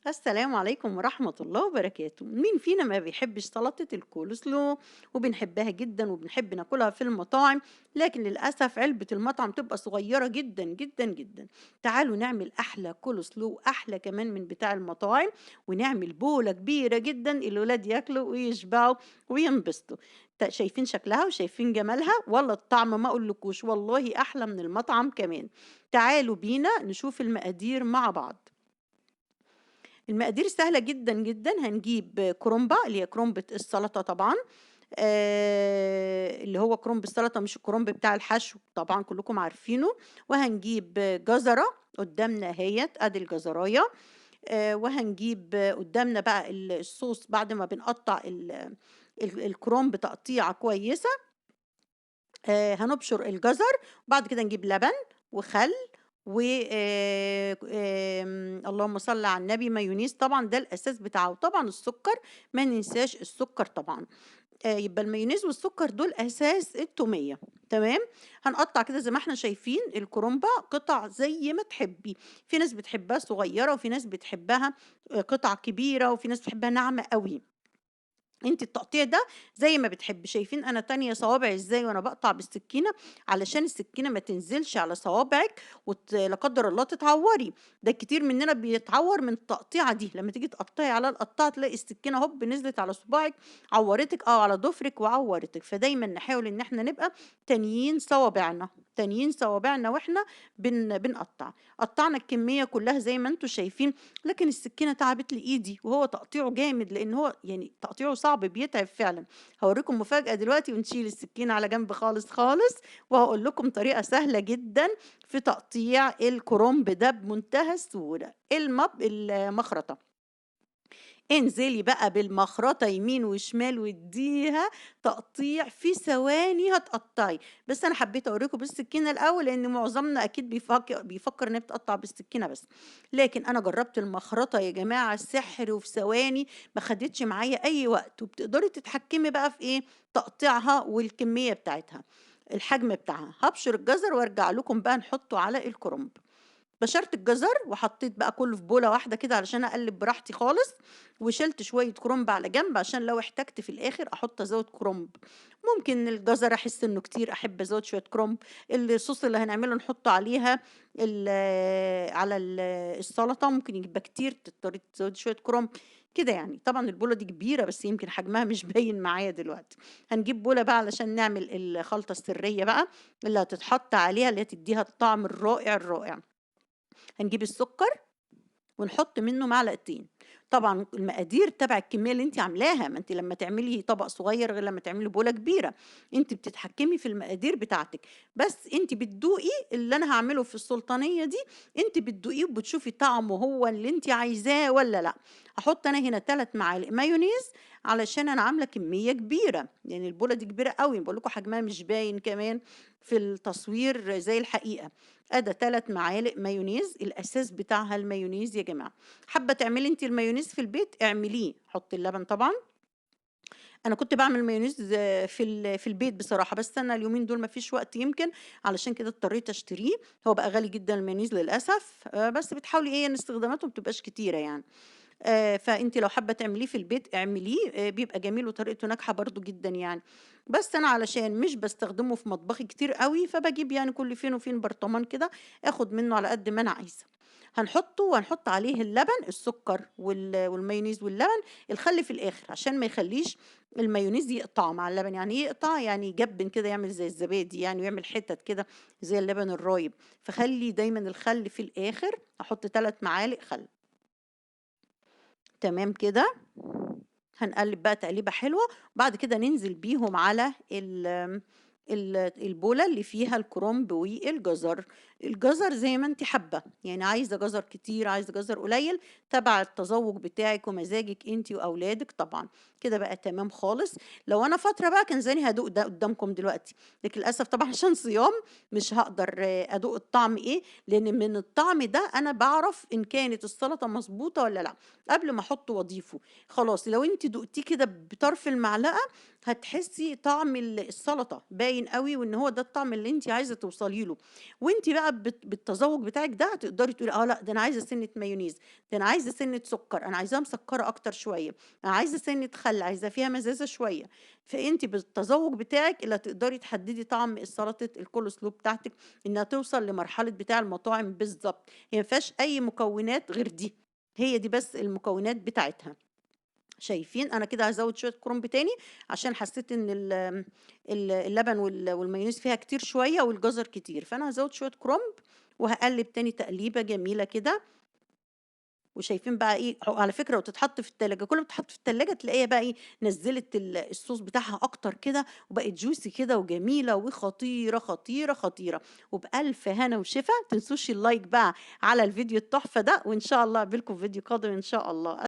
السلام عليكم ورحمة الله وبركاته. مين فينا ما بيحبش سلطة الكولسلو؟ وبنحبها جدا وبنحب ناكلها في المطاعم، لكن للأسف علبة المطعم تبقى صغيرة جدا جدا جدا. تعالوا نعمل أحلى كولسلو، أحلى كمان من بتاع المطاعم، ونعمل بولة كبيرة جدا الولاد ياكلوا ويشبعوا وينبسطوا. شايفين شكلها وشايفين جمالها؟ والله الطعم ما أقولكوش، والله أحلى من المطعم كمان. تعالوا بينا نشوف المقادير مع بعض. المقادير سهلة جدا جدا. هنجيب كرومبة اللي هي كرومبة السلطة طبعا، اللي هو كرومب السلطة مش الكرومب بتاع الحشو طبعا كلكم عارفينه. وهنجيب جزرة قدامنا اهيت، ادي الجزراية. وهنجيب قدامنا بقى الصوص بعد ما بنقطع الكرومب تقطيعة كويسة. هنبشر الجزر، وبعد كده نجيب لبن وخل و اللهم صل على النبي مايونيز، طبعا ده الأساس بتاعه، وطبعا السكر ما ننساش السكر طبعا. يبقى المايونيز والسكر دول أساس التومية. تمام. هنقطع كده زي ما احنا شايفين الكرومبة قطع زي ما تحبي، في ناس بتحبها صغيرة وفي ناس بتحبها قطع كبيرة وفي ناس بتحبها ناعمة قوي. انت التقطيع ده زي ما بتحبي. شايفين انا تانية صوابعي ازاي وانا بقطع بالسكينة؟ علشان السكينة ما تنزلش على صوابعك لا قدر الله تتعوري. ده كتير مننا بيتعور من التقطيعة دي، لما تيجي تقطعي على القطاعة تلاقي السكينة هوب نزلت على صباعك عورتك، او على ضفرك وعورتك. فدايما نحاول ان احنا نبقى تانيين صوابعنا، تانيين صوابعنا واحنا بنقطع. قطعنا الكمية كلها زي ما انتم شايفين، لكن السكينة تعبت لي ايدي، وهو تقطيعه جامد لان هو تقطيعه صعب بيتعب فعلا. هوريكم مفاجأة دلوقتي، ونشيل السكينة على جنب خالص خالص، وهقول لكم طريقة سهلة جدا في تقطيع الكرنب ده بمنتهى السهولة. المخرطة، انزلي بقى بالمخرطة يمين وشمال واديها تقطيع في ثواني هتقطعي. بس انا حبيت اوريكم بالسكينة الاول لان معظمنا اكيد بيفكر ان هي بتقطع بالسكينة بس، لكن انا جربت المخرطة يا جماعة سحر، وفي ثواني ما خدتش معايا اي وقت. وبتقدري تتحكمي بقى في ايه تقطيعها والكمية بتاعتها الحجم بتاعها. هبشر الجزر وارجع لكم بقى نحطه على الكرنب. بشرت الجزر وحطيت بقى كله في بولة واحدة كده علشان اقلب براحتي خالص، وشلت شوية كرنب على جنب عشان لو احتجت في الاخر احط ازود كرنب. ممكن الجزر احس انه كتير احب ازود شوية كرنب. الصوص اللي هنعمله نحطه عليها على السلطة ممكن يبقى كتير، تضطري تزودي شوية كرنب كده يعني. طبعا البولة دي كبيرة بس يمكن حجمها مش باين معايا دلوقتي. هنجيب بولة بقى علشان نعمل الخلطة السرية بقى اللي هتتحط عليها اللي هتديها الطعم الرائع الرائع. هنجيب السكر ونحط منه معلقتين. طبعا المقادير تبع الكمية اللي انت عاملاها، ما انت لما تعملي طبق صغير غير لما تعملي بولة كبيرة، انت بتتحكمي في المقادير بتاعتك. بس انت بتدوقي اللي انا هعمله في السلطانية دي، انت بتدوقيه وبتشوفي طعمه هو اللي انت عايزاه ولا لا. هحط انا هنا 3 معالق مايونيز علشان انا عاملة كمية كبيرة، يعني البولة دي كبيرة قوي، بقول لكم حجمها مش باين كمان في التصوير زي الحقيقة. ادي 3 معالق مايونيز، الاساس بتاعها المايونيز يا جماعة. حابة تعملي انت المايونيز في البيت اعمليه. حطي اللبن طبعا، انا كنت بعمل مايونيز في البيت بصراحة، بس انا اليومين دول مفيش وقت يمكن، علشان كده اضطريت اشتريه. هو بقى غالي جدا المايونيز للاسف، بس بتحاولي ايه ان استخداماته ما بتبقاش كتيرة يعني. فانت لو حابة تعمليه في البيت اعمليه، بيبقى جميل وطريقته ناجحة برضو جدا يعني. بس انا علشان مش بستخدمه في مطبخي كتير قوي، فبجيب كل فين وفين برطمان كده اخد منه على قد ما انا عايزة. هنحطه وهنحط عليه اللبن، السكر والمايونيز واللبن، الخل في الاخر عشان ما يخليش المايونيز يقطع مع اللبن. يعني ايه يقطع؟ يعني يجبن كده، يعمل زي الزبادي يعني، ويعمل حتت كده زي اللبن الرايب. فخلي دايما الخل في الاخر. احط 3 معالق خل. تمام كده. هنقلب بقى تقليبة حلوة، بعد كده ننزل بيهم على البولة اللي فيها الكرنب والجزر. الجزر زي ما انت حابة، يعني عايزة جزر كتير عايزة جزر قليل، تبع التذوق بتاعك ومزاجك انت واولادك طبعا. كده بقى تمام خالص. لو انا فترة بقى كان زاني هدوق ده قدامكم دلوقتي، لكن للاسف طبعا عشان صيام مش هقدر ادوق الطعم ايه، لان من الطعم ده انا بعرف ان كانت السلطة مظبوطة ولا لا قبل ما احطه واضيفه. خلاص لو انت دقتيه كده بطرف المعلقة هتحسي طعم السلطة باين أوي، وإن هو ده الطعم اللي أنتِ عايزة توصلي له. وأنتِ بقى بالتذوق بتاعِك ده هتقدري تقولي آه لأ، ده أنا عايزة سِنّة مايونيز، ده أنا عايزة سِنّة سكر، أنا عايزاها مسكرة أكتر شوية، أنا عايزة سِنّة خل، عايزة فيها مزازة شوية. فأنتِ بالتذوق بتاعِك اللي هتقدري تحددي طعم السلطة الكولسلو بتاعتِك، إنها توصل لمرحلة بتاع المطاعم بالضبط. هي ما فيهاش أي مكونات غير دي، هي دي بس المكونات بتاعتها. شايفين؟ أنا كده هازود شوية كرنب تاني عشان حسيت إن اللبن والمايونيز فيها كتير شوية والجزر كتير، فأنا هازود شوية كرنب وهاقلب تاني تقليبة جميلة كده. وشايفين بقى إيه؟ على فكرة وتتحط في التلاجة، كل ما تتحط في التلاجة تلاقيها بقى إيه؟ نزلت الصوص بتاعها أكتر كده، وبقت juicy كده وجميلة وخطيرة، خطيرة، خطيرة. وبألف هنا وشفا. ما تنسوش ال like بقى على الفيديو التحفة ده، وإن شاء الله أقابلكم في فيديو قادم إن شاء الله.